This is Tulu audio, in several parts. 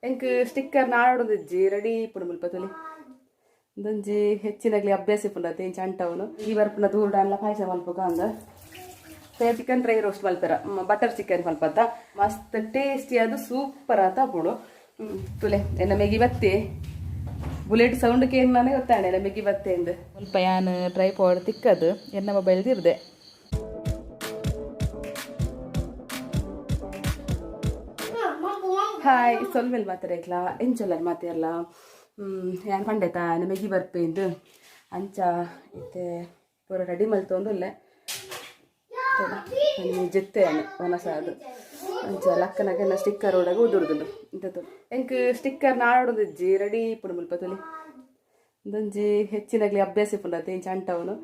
ಎಂಕ್ ಸ್ಟಿಕ್ಕರ್ ನಾಡೊಂದಿಜ್ಜಿ ರೆಡಿ ಇಪ್ಪುಂಡು ಮುಲ್ಪ ತುಲಿ ಒಂದೊಂಜಿ ಹೆಚ್ಚಿನಗ್ಲಿ ಅಭ್ಯಾಸ ಇಪ್ಪುಂಡು ಅತ್ತೆ ಇಂಚ ಅಂಟವನು ಈ ಬರ್ಪುನ ದೂರಡನ್ಲ ಪಾಯಸ ಮಲ್ಪುಗ ಅಂದ ಚಿಕನ್ ಡ್ರೈ ರೋಸ್ಟ್ ಮಲ್ಪೆರ ಬಟರ್ ಚಿಕನ್ ಮಲ್ಪತ್ತ ಮಸ್ತ್ ಟೇಸ್ಟಿ ಅದು ಸೂಪರ್ ಆತ ಅಪ್ಪುಡು ತುಲೆ ಎನ್ನ ಮೆಗಿ ಬತ್ತಿ ಬುಲೆಟ್ ಸೌಂಡ್ ಕೇನ್ ನಾನೇ ಗೊತ್ತಾಣೆ ಎನ್ನ ಮೆಗಿ ಬತ್ತೆ ಎಂದು ಸ್ವಲ್ಪ ಯಾನ್ ಡ್ರೈ ಪೌಡರ್ ತಿಕ್ಕದು ಎನ್ನ ಮೊಬೈಲ್ ತಿರ್ದೆ. ಹಾಯ್ ಸೊಲ್ವೆಲ್ ಮಾತಾಡಕ್ಲಾ ಎಂಚೊಲ್ಲರ್ ಮಾತಾಡಲ್ಲ ಯಾನ್ ಪಂಡೆತ ಮೆಗಿ ಬರ್ಪೇಂದು ಅಂಚ ಇತ್ತೆ ಪೂರ ರೆಡಿ ಮಲ್ತೊಂದುಲ್ಲೆ ಜೆತ್ತೆ ಒನಸಾದು ಅಂಚ ಲಕ್ಕನಗೆಲ್ಲ ಸ್ಟಿಕ್ಕರ್ ಒಳಗೆ ಉದುರುದುಂಡು ಇಂಥದ್ದು ಎಂಕ್ ಸ್ಟಿಕ್ಕರ್ ನಾಡೊಂದಿಜ್ಜಿ ರೆಡಿ ಇಪ್ಪುಂಡು ಮುಲ್ಪ ತುಲಿ ಒಂದೊಂಜಿ ಹೆಚ್ಚಿನಗ್ಲಿ ಅಭ್ಯಾಸ ಇಪ್ಪುಂಡು ಅತ್ತೆ ಇಂಚ ಅಂಟವನು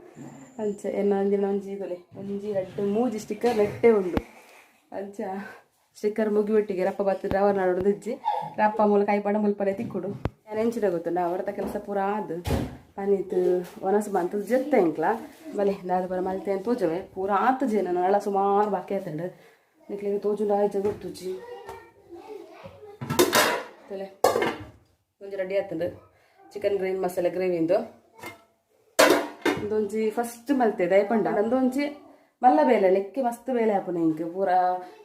ಅಂಚ ಎನ್ನ ಒಂಜಿನ ಒಂಜಿ ತುಲೆ ಒಂಜಿ ರಡ್ಡ್ ಮೂಜಿ ಸ್ಟಿಕ್ಕರ್ ನೆಟ್ಟೆ ಉಂಡು ಅಂಚ ಸ್ಟಿಕ್ಕರ್ ಮುಗಿಬಿಟ್ಟಿಗೆ ರಪ್ಪ ಬತ್ತಿದ್ರೆ ಅವರ ನಾಡೊಂದಿಜ್ಜಿ ರಪ್ಪ ಮೂಲಕ ಐಪಂಡ ಮುಲ್ಪನೆ ತಿಕ್ಕುಡು ನಾನು ಎಂಚಿನ ಗೊತ್ತುಂಡು ಅವರತ ಕೆಲಸ ಪೂರ ಆದು ಪನೀತ್ ಒನಸು ಬಂತು ಜೆತ್ತೆ ಎಂಕ್ಲ ಬಲೆ ದಾದ ಪೂರ ಮಲ್ತೆ ಅಂತ ತೋಜವೆ ಪೂರ ಆತು ಜೇನ ನಳ ಸುಮಾರು ಬಾಕಿ ಆತಂಡು ನಿಕ್ಲಿಗೆ ತೋಜುಂಡು ಆಯ್ತು ಗೊತ್ತುಜಿ ತಲೆ ಒಂಜಿ ರೆಡಿ ಆತಂಡು ಚಿಕನ್ ಗ್ರೀನ್ ಮಸಾಲೆ ಗ್ರೇವಿಂದು ಒಂದೊಂಜಿ ಫಸ್ಟ್ ಮಲ್ತೆ ದಯಪಂಡ ಒಂದೊಂಜಿ ಮಲ್ಲ ಬೇಲೆ ಲೆಕ್ಕೆ ಮಸ್ತ್ ಬೇಲೆ ಹಾಪುನ ಇಂಕ್ ಪೂರ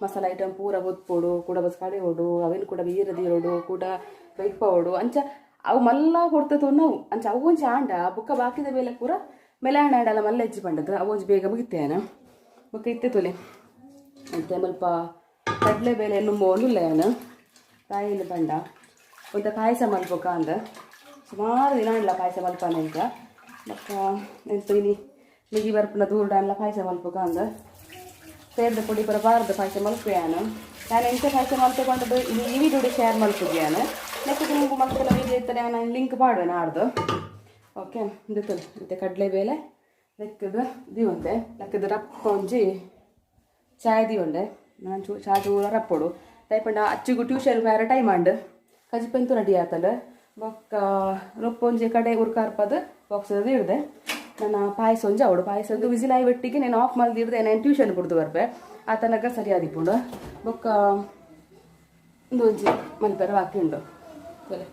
ಮಸಾಲ ಐಟಮ್ ಪೂರ ಬೊತ್ಪೊಡು ಕೂಡ ಬಸ್ ಕಡೆ ಓಡು ಅವೇನು ಕೂಡ ಬೀರ ದೀರೋಡು ಕೂಡ ಬೈಪೋಡು ಅಂಚ ಅವು ಮಲ್ಲ ಕೊಡ್ತದ ನಾವು ಅಂಚ ಅವು ಒಂಜಿ ಆಂಡ ಬುಕ್ಕ ಬಾಕಿದ ಬೇಲೆ ಪೂರ ಮೆಲೆ ಆಂಡ ಆಂಡಲ್ಲ ಮಲ್ಲ ಹೆಜ್ಜಿ ಪಂಡದು ಅವು ಒಂಜಿ ಬೇಗ ಮುಗಿತೇನ ಬೊಕ್ಕ ಇತ್ತೆ ತೊಲೆ ಅಂತೆ ಮಲ್ಪ ಕಡಲೆ ಬೇಲೆ ನುಂಬೋನುಲ್ಲ ಏನು ತಾಯಿನ ಬಂಡ ಒಂತ ಪಾಯಸ ಮಲ್ಪೊಕ ಅಂದ ಸುಮಾರು ದಿನ ಆಂಡ್ಲ ಪಾಯಸ ಮಲ್ಪನ ಇಂಕ ಬೊಕ್ಕ ಎಂತ ಇನಿ ಮಿಗಿ ಬರ್ಪುನ ದೂರಡನ್ಲ ಪಾಯಸ ಮಲ್ಪೊಕ ಅಂದ ಪೇರ್ದ ಪೊಡಿ ಪೂರ ಬಾರ್ದ ಪಾಯಸ ಮಲ್ಪುಯಾನು ನಾನು ಎಂಚ ಪಾಯಸ ಮಲ್ತುಕೊಂಡು ಇನಿ ಈ ವಿಡಿಯೋ ಶೇರ್ ಮಲ್ಪುಗ್ಯಾನು ನೆಕ್ಸ್ಟ್ ನಿಮ್ಗೆ ಮಲ್ಪುನ ವೀಡಿಯೋ ಇತ್ತರೆ ನಾನು ಲಿಂಕ್ ಪಾಡುವೆ ನಾಡ್ದು. ಓಕೆ ಇಂದು ಇತ್ತೆ ಕಡಲೆ ಬೇಳೆ ಲೆಕ್ಕದ ದೀವಂತೆ ಲೆಕ್ಕದ ರಪ್ಪ ಒಂಜಿ ಚಾಯ್ ದೀವಂಡೆ ನಾನು ಚೂ ಚಾ ಚೂರ ರಪ್ಪೊಡು ದಯಪಂಡ ಅಚ್ಚಿಗು ಟ್ಯೂಷನ್ ಬೇರೆ ಟೈಮ್ ಆಂಡ್ ಕಜಿಪೆಂತು ರೆಡಿ ಆತಂಡ್ ಬೊಕ್ಕ ರೊಪ್ಪ ಒಂಜಿ ಕಡೆ ಉರ್ಕಾರ್ಪದು ಬಾಕ್ಸ್ ಇಡ್ದೆ ನನ್ನ ಪಾಯಸ ಒಂಜಿ ಅವಡು ಪಾಯಸ ಒಂದು ವಿಸಿಲ್ ಆಯಿ ಒಟ್ಟಿಗೆ ನಾನು ಆಫ್ ಮಲ್ದಿರ್ದೆ ನಾನು ಟ್ಯೂಷನ್ ಬಿಡ್ದು ಬರ್ಪೆ ಆ ತನಕ ಸರಿಯಾದಿಪ್ಪುಂಡು ಬೊಕ್ಕ ಒಂಜಿ ಮಲ್ಪೆರ ಬಾಕಿ ಉಂಡು ಬಲೆ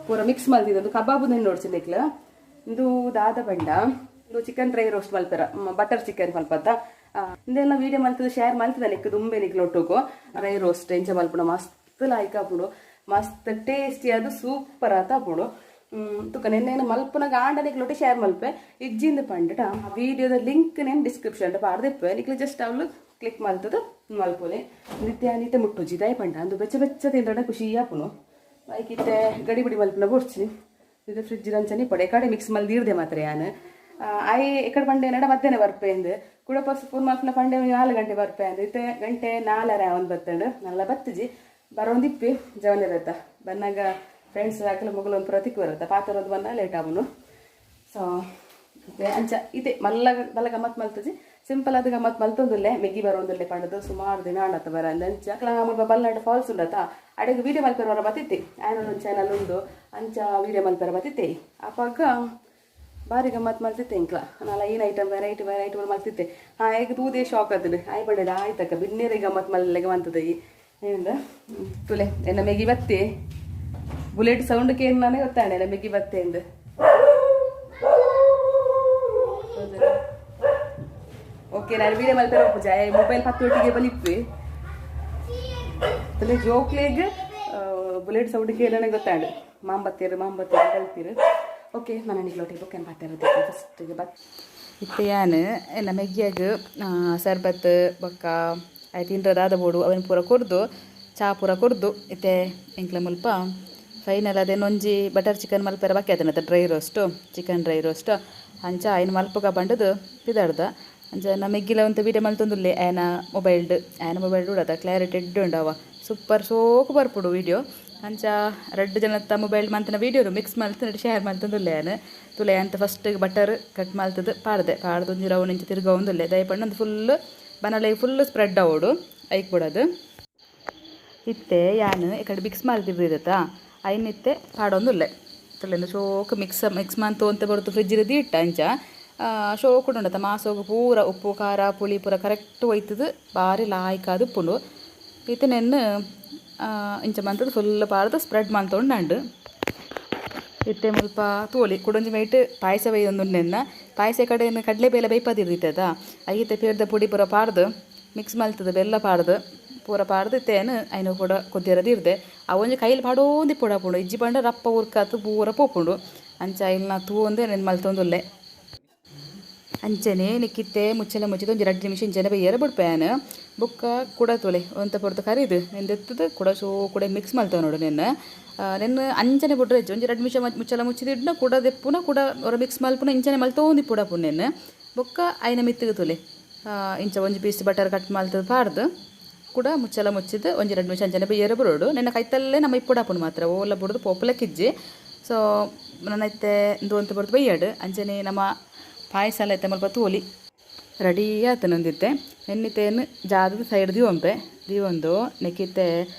ಪೂರ ಮಿಕ್ಸ್ ಮಲ್ದಿದ್ದು ಕಬಾಬ್ ನೋಡ್ಸಿ ನಿಕ್ಲ ಇಂದು ದಾದ ಬಂಡ ಇಂದು ಚಿಕನ್ ಡ್ರೈ ರೋಸ್ಟ್ ಮಲ್ಪೆರ ಬಟರ್ ಚಿಕನ್ ಮಲ್ಪತ್ತ ಇಂದೆಲ್ಲ ವೀಡಿಯೋ ಮಲ್ತದ ಶೇರ್ ಮಲ್ತದ ನಿಕ್ ದುಂಬೆ ನಿಕ್ಲ ಒಟ್ಟುಗು ಡ್ರೈ ರೋಸ್ಟ್ ಎಂಚ ಮಲ್ಪುಣ ಮಸ್ತ್ ಲಾಯ್ಕ್ ಆಪುಂಡು ಮಸ್ತ್ ಟೇಸ್ಟಿ ಅದು ಸೂಪರ್ ಆತ ಆಪುಂಡು ತುಕ ನೆನ್ನೆ ಮಲ್ಪುನಗ ಆಂಡ ನಿಕ್ಲೊಟ್ಟಿ ಶೇರ್ ಮಲ್ಪೆ ಇಜ್ಜಿಂದ ಪಂಡಟ ಆ ವೀಡಿಯೋದ ಲಿಂಕ್ ನೇನು ಡಿಸ್ಕ್ರಿಪ್ಷನ್ ಪಾಡ್ದಿಪ್ಪೆ ನಿಕ್ಲ ಜಸ್ಟ್ ಅವಳು ಕ್ಲಿಕ್ ಮಲ್ತದ ಮಲ್ಪೊಲೆ ನಿತ್ಯ ನಿತ್ಯ ಮುಟ್ಟುಜಿ ದಯ ಪಂಡ ಅಂದು ಬೆಚ್ಚ ಬೆಚ್ಚ ತಿಂದಡ ಖುಷಿ ಆಪುನು ಐಕಿತ್ತೆ ಗಡಿ ಬಿಡಿ ಮಲ್ಪುನ ಬೊಡ್ಚಿ ಇದು ಫ್ರಿಜ್ ಅಂಚನೆ ಪಡೆ ಕಡೆ ಮಿಕ್ಸ್ ಮಲ್ದಿರ್ದೆ ಮಾತ್ರ ಯಾನ್ ಆಯ್ ಎಕಡೆ ಪಂಡೆ ನಡ ಮಧ್ಯಾಹ್ನ ಬರ್ಪೆ ಅಂದ್ ಕೂಡ ಪಸ್ ಫೋನ್ ಮಲ್ಪುನ ಪಂಡೆ 4 ಗಂಟೆ ಬರ್ಪೆ ಅಂದ್ ಇತ್ತೆ ಗಂಟೆ 4:30 ಒಂದು ಬತ್ತಂಡು ನಲ್ಲ ಬತ್ತಜಿ ಬರೋಂದಿಪ್ಪಿ ಜವನ ಇರತ್ತ ಬನ್ನಾಗ ಫ್ರೆಂಡ್ಸ್ ಹಾಕಲು ಮೊಗಲು ಒಂದು ಪ್ರತಿಕ್ ಬರುತ್ತೆ ಪಾತ್ರ ಒಂದು ಬನ್ನ ಲೇಟ್ ಆಗುನು. ಸೊ ಅಂಚ ಇದೆ ಮಲ್ಲ ಮಲ್ಲ ಗಮ್ಮತ್ ಮಲ್ತಜಿ ಸಿಂಪಲ್ ಆದ ಗಮ್ಮತ್ ಮಲ್ತೊಂದುಲ್ಲೆ ಮೆಗ್ಗಿ ಬರೋಂದುಲ್ಲೆ ಪಂಡದು ಸುಮಾರು ದಿನ ಆಂಡತ್ತ ಬರ ಅಂಚ ಮುಲ್ಪ ಬಲ್ನಾಡು ಫಾಲ್ಸ್ ಉಂಡತ್ತ ಅಡೆಗೆ ವೀಡಿಯೋ ಮಲ್ಪೆರ ಹೊರ ಬತ್ತಿತ್ತೆ ಆಯನ ಒಂದು ಚಾನಲ್ ಉಂಡು ಅಂಚ ವೀಡಿಯೋ ಮಲ್ಪೆರ ಬತ್ತಿತ್ತೆ ಅಪಾಗ ಬಾರಿ ಗಮ್ಮತ್ ಮಲ್ತಿತ್ತೆ ಇಂಕ್ಲ ನಾಲ ಏನು ಐಟಮ್ ವೆರೈಟಿ ವೆರೈಟಿ ಮಲ್ತಿತ್ತೆ ಹಾಂ ಈಗ ತೂದೇ ಶಾಕ್ ಆತದೆ ಆಯ್ ಪಂಡದ ಆಯ್ತಕ್ಕ ಬಿನ್ನೇರಿ ಗಮ್ಮತ್ ಮಲ್ಲೆಗೆ ಮಂತದ ಈ ಏನಿಂದ ತುಲೆ ಎನ್ನ ಮೆಗಿ ಬತ್ತಿ ಬುಲೆಟ್ ಸೌಂಡ್ ಕೇನ್ ನಾನೇ ಗೊತ್ತಾಣೆ ಎನ್ನ ಮೆಗಿ ಬತ್ತೆ ಎಂದು. ಓಕೆ ನಾನು ವೀಡಿಯೋ ಮಲ್ಪೆರ ಪೂಜೆ ಮೊಬೈಲ್ ಪತ್ತು ಒಟ್ಟಿಗೆ ಬಲಿಪ್ಪೆ ತುಲೆ ಜೋಕ್ಲೆಗ್ ಬುಲೆಟ್ ಸೌಂಡ್ ಕೇಳನೆ ಗೊತ್ತಾಂಡು ಮಾಂಬತ್ತೀರು ಮಾಂಬತ್ತೀರು ಕಲ್ತೀರು. ಓಕೆ ನಾನು ನಿಕ್ಲೋಟಿ ಬೊಕ್ಕ ಪಾತಿರೋದು ಫಸ್ಟಿಗೆ ಬತ್ ಇತ್ತೆ ಯಾನ್ ಎನ್ನ ಮೆಗ್ಗಿಯಾಗ ಸರ್ಬತ್ ಬೊಕ್ಕ ಆಯ್ ತಿಂಡ್ರದಾದ ಬೋಡು ಅವೆನ್ ಪೂರ ಕೊರ್ದು ಚಾ ಪೂರ ಕೊರ್ದು ಇತ್ತೆ ಎಂಕ್ಲ ಮುಲ್ಪ ಫೈನಲ್ ಅದೇನೊಂಜಿ ಬಟರ್ ಚಿಕನ್ ಮಲ್ಪೆರ ಬಾಕಿ ಆತನತ dry roast chicken dry roast ಅಂಚ ಐನ್ ಮಲ್ಪುಗ ಬಂಡದು ಪಿದಾಡ್ದ ಅಂಚ ನಮ್ಮ ಮೆಗ್ಗಿಲ ಒಂತೆ ವೀಡಿಯೋ ಮಲ್ತೊಂದುಲ್ಲೆ ಆಯನ ಮೊಬೈಲ್ಡ್ ಆಯನ ಮೊಬೈಲ್ಡ್ ಉಡತ ಕ್ಲಾರಿಟಿ ಎಡ್ಡೆ ಉಂಡವ ಸೂಪರ್ ಸೋಕು ಬರ್ಪುಡು ವೀಡಿಯೋ ಅಂಚ ರಡ್ಡ್ ಜನತ್ತ ಮೊಬೈಲ್ ಮಂತನ ವೀಡಿಯೋ ಮಿಕ್ಸ್ ಮಲ್ತು ಶೇರ್ ಮಲ್ತೊಂದುಲ್ಲೆ ಯಾನ್ ತುಲೆ ಅಂತ ಫಸ್ಟ್ ಬಟರ್ ಕಟ್ ಮಲ್ತದು ಪಾಡ್ದೆ ಪಾಡ್ದು ಒಂಜಿ ರೌಂಡ್ ಇಂಚ ತಿರ್ಗವೊಂದುಲ್ಲೆ ದಯಪಂಡ ಒಂದು ಫುಲ್ ಬನಲೆ ಫುಲ್ ಸ್ಪ್ರೆಡ್ ಆವೊಡು ಐಕ್ ಬಿಡೋದು ಇತ್ತೆ ಯಾನ್ ಈ ಮಿಕ್ಸ್ ಮಲ್ತಿರ್ದಿತ್ತ ಐನ್ ಇತ್ತೆ ಪಾಡೊಂದುಲ್ಲೆ ತುಲೆಂದು ಶೋಕು ಮಿಕ್ಸ್ ಮಿಕ್ಸ್ ಮಂತು ಅಂತ ಬರುತ್ತು ಫ್ರಿಜ್ ದೀಟ್ಟ ಅಂಚ ಶೋಕು ಉಂಡತ ಮಾಸೋಗು ಪೂರ ಉಪ್ಪು ಖಾರ ಪುಳಿ ಪೂರ ಕರೆಕ್ಟ್ ಒಯ್ತದು ಬಾರಿ ಲಾಯ್ಕಾದ್ ಉಪ್ಪುಂಡು ಇತ್ತೆ ನೆನ್ನು ಇಂಚ ಮಂತದ ಫುಲ್ ಪಾಡ್ದು ಸ್ಪ್ರೆಡ್ ಮಂತೊಂಡಾಂಡ್. ಇತ್ತೆ ಮುಲ್ಪ ತೋಲಿ ಕುಡೊಂಜಿ ಮೈಟ್ ಪಾಯಸ ಬೇಯೊಂದುಂಡೆನ್ನ ಪಾಯಸ ಕಡೆಯನ್ನು ಕಡಲೆ ಬೇಳೆ ಬೇಯ್ಪದಿರ್ತದ ಐತೆ ಪೇರ್ದ ಪುಡಿ ಪೂರ ಪಾಡ್ದು ಮಿಕ್ಸ್ ಮಲ್ತದ ಬೆಲ್ಲ ಪಾಡ್ದು ಪೂರ ಪಾಡ್ದು ಇತ್ತೇನು ಐನು ಕೂಡ ಕೊದ್ದಿರ ದೀರ್ದೆ ಆ ಒಂಜಿ ಕೈಲಿ ಪಾಡೋಂದಿ ಪೊಡಪುಂಡು ಇಜ್ಜಿ ಪಂಡ ರಪ್ಪ ಉರ್ಕಾತು ಪೂರ ಪೋಪುಂಡು ಅಂಚ ಇಲ್ನ ತೂವೊಂದೇ ನೆನ್ ಮಲ್ತೊಂದುಲ್ಲೆ. ಅಂಚನೆ ನಿಕ್ಕಿತ್ತೆ ಮುಚ್ಚಲ ಮುಚ್ಚಿದ ಒಂಜಿ 2 ನಿಮಿಷ ಇಂಚನೆ ಬೇಯರ ಬುಡ್ಪೇನ್ ಬೊಕ್ಕ ಕುಡ ತೊಲೆ ಒಂತ ಪೊರ್ತು ಕರಿದು ನೆಂದೆತ್ತದು ಕುಡ ಸೋ ಕುಡ ಮಿಕ್ಸ್ ಮಲ್ತವ ನೋಡು ನೆನ್ನ ನೆನ್ನ ಅಂಚನೆ ಬುಡ್ರೆ ಒಂಜಿ 2 ನಿಮಿಷ ಮುಚ್ಚಲ ಮುಚ್ಚಿದಿಡ್ನ ಕುಡ ದೆಪ್ಪುನ ಕುಡ ಒರ ಮಿಕ್ಸ್ ಮಲ್ಪುನ ಇಂಚನೆ ಮಲ್ತೋಂದಿ ಪುಡಪುನ ನೆನ್ನ ಬೊಕ್ಕ ಐನ ಮಿತ್ತಿಗೆ ತೊಲೆ ಇಂಚ ಒಂಜಿ ಪೀಸ್ ಬಟರ್ ಕಟ್ ಮಲ್ತದ ಪಾಡ್ದು ಕೂಡ ಮುಚ್ಚಲ ಮುಚ್ಚಿದ್ದು ಒಂಜಿ 2 ನಿಮಿಷ ಅಂಚನೆ ಬೇಯರ ಬರೋಡು ನೆನ್ನ ಕೈತಲ್ಲೇ ನಮ್ಮ ಇಪ್ಪುಡಾಪುಂಡು ಮಾತ್ರ ಓಲ ಬುಡ್ದು ಪೋಪುಲಕ್ಕಿಜ್ಜಿ. ಸೊ ನನ್ನ ಇತ್ತೆ ಇಂದು ಅಂತ ಬಡ್ದು ಬೈಯಾಡು ಅಂಚನೆ ನಮ್ಮ ಪಾಯಸ ಎಲ್ಲ ಇತ್ತೆ ಮಲ್ಪ ತೋಲಿ ರೆಡಿ ಆತನೊಂದಿತ್ತೆ ನೆನ್ನಿತೇನು ಜಾದದ ಸೈಡ್ ದಿವೊಂಪೆ ದಿವೊಂದು ನೆಕ್ಕಿತ್ತೆ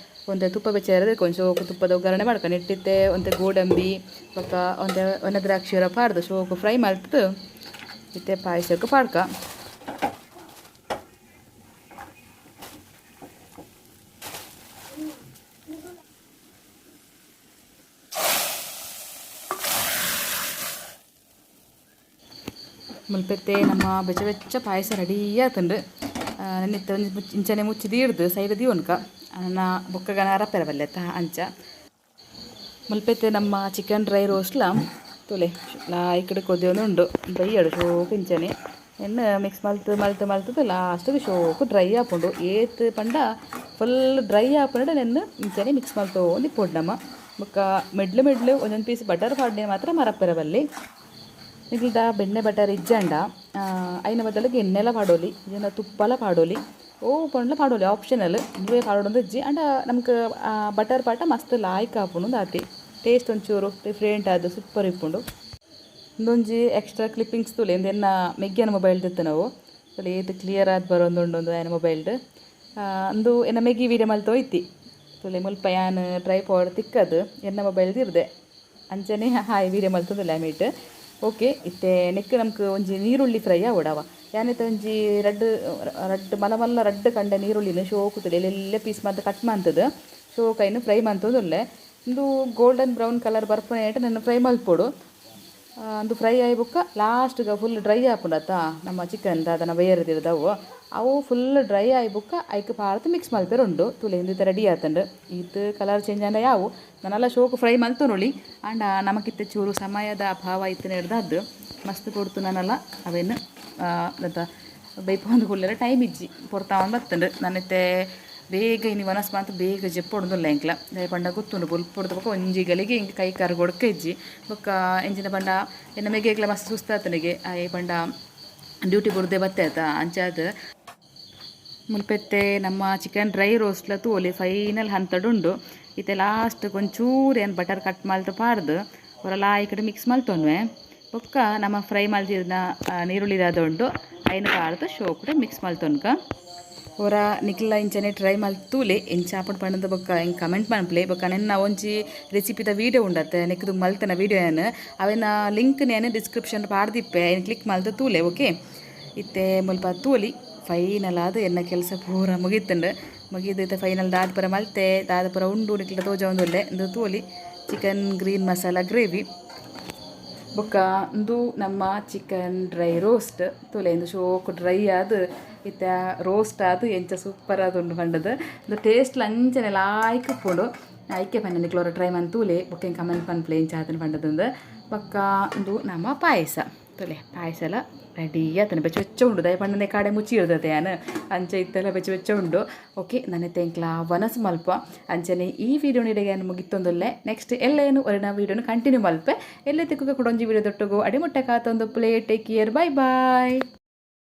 ಒಂತೆ ತುಪ್ಪ ಬೆಚ್ಚ ಕೊಂಚ ತುಪ್ಪದ ಒಗ್ಗರಣೆ ಮಾಡ್ಕೊಂಡು ಇಟ್ಟಿತ್ತೆ ಒಂತೆ ಗೋಡಂಬಿ ಬೊಕ್ಕ ಒಂತೆ ಒಣ ದ್ರಾಕ್ಷಿ ಪಾಡ್ದು ಶೋಕು ಫ್ರೈ ಮಲ್ತದು ಇತ್ತೆ ಪಾಯಸಕ್ಕೆ ಪಾಡ್ಕ. ಮುಲ್ಪೆತ್ತೆ ನಮ್ಮ ಬೆಚ್ಚ ಬೆಚ್ಚ ಪಾಯಸ ರೆಡಿ ಆತುಂಡು. ನೆನ್ನಿತ್ತೆ ಒಂಜಿ ಇಂಚನೆ ಮುಚ್ಚಿ ದೀಡ್ದು ಸೈಡ್ ದೀವೊನ್ಕ ನನ್ನ ಬೊಕ್ಕಗನ ಅರಪೆರ ಬಲ್ಲೆತ್ತ ಅಂಚ ಮುಲ್ಪೆತ್ತೆ ನಮ್ಮ ಚಿಕನ್ ಡ್ರೈ ರೋಸ್ಟ್ಲ ತೊಲೆ ಲಾಯ್ಕಡೆ ಕೊದ್ದಿಯೊಂದು ಉಂಡು ಬೈಯಡು ಶೋಕು ಇಂಚನೆ ಎಣ್ಣೆ ಮಿಕ್ಸ್ ಮಲ್ತು ಮಲ್ತು ಮಲ್ತದು ಲಾಸ್ಟಿಗೆ ಶೋಕು ಡ್ರೈ ಆಪುಂಡು ಏತ್ ಪಂಡ ಫುಲ್ ಡ್ರೈ ಆಪುಂಡ ನೆನ್ನೆ ಇಂಚನೆ ಮಿಕ್ಸ್ ಮಲ್ತು ಒಂದು ಪೊಡ್ ನಮ್ಮ ಬೊಕ್ಕ ಮೆಡ್ಲು ಮೆಡ್ಲು ಒಂದೊಂದು ಪೀಸ್ ಬಟರ್ ಪಾಡ್ನೆ ಮಾತ್ರ ಮರಪ್ಪೆರ ಬಲ್ಲಿ. ನಿಗ್ಲ್ದ ಬೆಣ್ಣೆ ಬಟರ್ ಇಜ್ಜಂಡ ಐನ ಬದಲಿಗೆ ಎಣ್ಣೆಲ ಪಾಡೋಲಿ ಇಜ್ಜಂಡ ತುಪ್ಪಲ ಪಾಡೋಲಿ ಓ ಪಂಡ್ಲ ಪಾಡೋಲಿ ಆಪ್ಷನಲ್ ಇಂದುವೇ ಪಾಡೋಡು ಇಜ್ಜಿ ಅಂಡ ನಮ್ಗೆ ಬಟರ್ ಪಾಟ ಮಸ್ತ್ ಲಾಯ್ಕ್ ಆಪುಂಡು ಆತಿ ಟೇಸ್ಟ್ ಒಂಚೂರು ಡಿಫ್ರೆಂಟ್ ಆದ್ ಸೂಪರ್ ಇಪ್ಪುಂಡು. ಇಂದೊಂಜಿ ಎಕ್ಸ್ಟ್ರಾ ಕ್ಲಿಪ್ಪಿಂಗ್ಸ್ ತೂಲೆ ಇಂದೆನ್ನ ಮೆಗ್ಯನ ಮೊಬೈಲ್ ದಿತ್ತು ನಾವು ತೂಲೆ ಏತ್ ಕ್ಲಿಯರ್ ಆದ್ ಬರೋಂದುಂಡು ಆಯನ ಮೊಬೈಲ್ಡ್ ಅಂದು ಎನ್ನ ಮೆಗ್ಗಿ ವೀಡಿಯೋ ಮಲ್ತೋ ಇತ್ತಿ ತೂಲೆ ಮುಲ್ಪ ಯಾನ್ ಟ್ರೈಪಾಡ್ ತಿಕ್ಕದು ಎನ್ನ ಮೊಬೈಲ್ ದಿರ್ದೆ ಅಂಚನೆ ಹಾಯ್ ವೀಡಿಯೋ ಮಲ್ತೊಂದುಲ್ಲೆ ಮೀಟ್. ಓಕೆ ಇತ್ತೆ ನೆಕ್ ನಮ್ಕ್ ಒಂಜಿ ನೀರುಳ್ಳಿ ಫ್ರೈ ಆವೊಡವ ಯಾನಿತ್ತೆ ಒಂಜಿ ರಡ್ಡ್ ರಡ್ಡ್ ಮಲ್ಲ ಮಲ್ಲ ರಡ್ಡ್ ಕಂಡ ನೀರುಳ್ಳಿನ ಶೋಕು ತೂಲೆ ಎಲ್ಲೆಲ್ಲ ಪೀಸ್ ಮಾತ ಕಟ್ ಮಂತುದು ಶೋಕು ಐನ್ ಫ್ರೈ ಮಂತೊಂದುಲ್ಲೆ ಉಂದು ಗೋಲ್ಡನ್ ಬ್ರೌನ್ ಕಲರ್ ಬರ್ಪುನೇಟ ನೆನ್ ಫ್ರೈ ಮಲ್ಪೊಡು. ಅಂದು ಫ್ರೈ ಆಯಿ ಬೊಕ್ಕ ಲಾಸ್ಟ್ಗೆ ಫುಲ್ ಡ್ರೈ ಆಪುಂಡತ್ತ ನಮ್ಮ ಚಿಕನ್ ದಾದನ ಬೇಯರದಿರ್ದವು ಅವು ಫುಲ್ ಡ್ರೈ ಆಯಿ ಬೊಕ್ಕ ಐಕ್ ಪಾರ್ದ್ ಮಿಕ್ಸ್ ಮಲ್ಪೆರೆ ಉಂಡು ತೂಲೆ ಇಂದು ರೆಡಿ ಆತುಂಡು. ಈತ್ ಕಲರ್ ಚೇಂಜ್ ಆಂಡ ಯಾವು ನನಲ ಶೋಕು ಫ್ರೈ ಮಲ್ತೊನೊಲಿ ಆಂಡ ನಮಕಿತ್ತೆ ಚೂರು ಸಮಯದ ಅಭಾವ ಇತ್ತಿನೆಡ್ದಾದ್ ಮಸ್ತ್ ಕೊಡ್ತು ನನಲ ಅವೇನು ದಾದ ಬೈಪೊಂದು ಕುಲ್ಲೆರೆ ಟೈಮ್ ಇಜ್ಜಿ ಪೊರ್ತಾವೊಂದು ಬತ್ತುಂಡು ನನ್ನಿತ್ತೆ ಬೇಗ ಇನಿ ವನಸ್ ಮಾತ ಬೇಗ ಜೆಪ್ಪೊಡುಂದುಲ್ಲ ಎಂಕ್ಲ ದಾಯೆ ಪಂಡ ಗೊತ್ತುಂಡು ಬೊಲ್ಪೊಡ್ದು ಬೊಕ್ಕ ಒಂಜಿ ಗಳಿಗೆ ಇಂಕ್ ಕೈ ಕಾರ್ ಗೊಡ್ಕ ಇಜ್ಜಿ ಬೊಕ್ಕ ಎಂಚಿನ ಪಂಡ ಎನ್ನ ಮೆಗ್ಗೆಗ್ಲ ಮಸ್ತ್ ಸುಸ್ತಾತನಿಗೆ ಆಯೆ ಪಂಡ ಡ್ಯೂಟಿ ಬುಡ್ದೆ ಬತ್ತೆ ಆತ ಅಂಚಾದ್ ಮುಲ್ಪೆತ್ತೆ ನಮ್ಮ ಚಿಕನ್ ಡ್ರೈ ರೋಸ್ಟ್ಲ ತೂವೊಲಿ ಫೈನಲ್ ಹಂತಡುಂಡು. ಇತ್ತೆ ಲಾಸ್ಟ್ ಒಂಚೂರು ಏನ್ ಬಟರ್ ಕಟ್ ಮಲ್ತ್ ಪಾಡ್ದು ಒರ ಲಾಯ್ಕಡ್ ಮಿಕ್ಸ್ ಮಲ್ತೊನ್ವೆ ಬೊಕ್ಕ ನಮ್ಮ ಫ್ರೈ ಮಲ್ತಿನ ನೀರುಳ್ಳಿ ದಾದ ಉಂಡು ಐನ್ ಪಾಡ್ದು ಶೋಕುಡು ಮಿಕ್ಸ್ ಮಲ್ತೊನ್ಕ. ಒರ ನಿಕ್ಲ ಇಂಚನೆ ಟ್ರೈ ಮಲ್ತ್ ತೂಲೆ ಎಂಚ ಆಪುಂಡು ಪಂಡದ ಬೊಕ್ಕ ಎಂಕ್ ಕಮೆಂಟ್ ಮನ್ಪುಲೆ ಬೊಕ್ಕ ನೆನ್ನ ಒಂಜಿ ರೆಸಿಪಿದ ವೀಡಿಯೋ ಉಂಡತ್ತೆ ನೆಕ್ಕ್ ಮಲ್ತನ ವೀಡಿಯೋ ಯಾನ್ ಅವೆನ ಲಿಂಕ್ ಯಾನ್ ಡಿಸ್ಕ್ರಿಪ್ಷನ್ ಪಾಡ್ದಿಪ್ಪೆ ಐನ್ ಕ್ಲಿಕ್ ಮಲ್ತ್ ತೂಲೆ. ಓಕೆ ಇತ್ತೆ ಮುಲ್ಪ ತೂಲಿ ಫೈನಲ್ ಆದ್ ಎನ್ನ ಕೆಲಸ ಪೂರ ಮುಗಿತುಂಡು. ಮುಗಿದು ಇತ್ತೆ ಫೈನಲ್ ದಾದ ಪೂರ ಮಲ್ತೆ ದಾದ ಪೂರ ಉಂಡು ನಿಕ್ಲ ತೋಜೊಂದುಲ್ಲೆ ಉಂದು ತೂಲಿ ಚಿಕನ್ ಗ್ರೀನ್ ಮಸಾಲ ಗ್ರೇವಿ ಬೊಕ್ಕ ಉಂದು ನಮ್ಮ ಚಿಕನ್ ಡ್ರೈ ರೋಸ್ಟ್ ತೂಲೆ ಇಂದು ಶೋಕು ಡ್ರೈ ಆದ್ ಇತ್ತೆ ರೋಸ್ಟ್ ಆದ್ ಎಂಚ ಸೂಪರ್ ಆದ್ ಉಂಡು ಪಂಡದು ಉಂದು ಟೇಸ್ಟ್ ಅಂಚನೆ ಲಾಯ್ಕ್ ಉಪ್ಪುಂಡು. ಐಕೆ ಪಂಡ ನಿಕ್ಲ ಒರ ಟ್ರೈ ಮಲ್ತ್ ತೂಲೆ ಬೊಕ್ಕ ಎಂಕ್ ಕಮೆಂಟ್ ಪನ್ಪುಲೆ ಎಂಚ ಆತುಂಡು ಪಂಡದುಂದು. ಬೊಕ್ಕ ಉಂದು ನಮ್ಮ ಪಾಯಸ ತೂಲೆ ಪಾಯಸಲ ರೆಡಿ ಆತುಂಡು ಬೆಚ್ಚ ಬೆಚ್ಚ ಉಂಡು ದಾಯೆ ಪಂಡ ಕಾಡೆ ಮುಚ್ಚಿ ಇಡ್ದತೆ ಯಾನ್ ಅಂಚ ಇತ್ತೆಲ ಬೆಚ್ಚ ಬೆಚ್ಚ ಉಂಡು. ಓಕೆ ನನ ಎಂಕ್ಲ ವನಸ್ ಮಲ್ಪ ಅಂಚನೆ ಈ ವೀಡಿಯೋ ಇಡೆಗೆ ಯಾನ್ ಮುಗಿತೊಂದುಲ್ಲೆ. ನೆಕ್ಸ್ಟ್ ಎಲ್ಲೇನು ಒರಿನ ವೀಡಿಯೋನು ಕಂಟಿನ್ಯೂ ಮಲ್ಪೆ ಎಲ್ಲೆ ತಿಕ್ಕುಗ ಕುಡೊಂಜಿ video ದೊಟ್ಟುಗು ಅಡಿಮುಟ್ಟೆ ಕಾತೊಂದು play take care bye bye.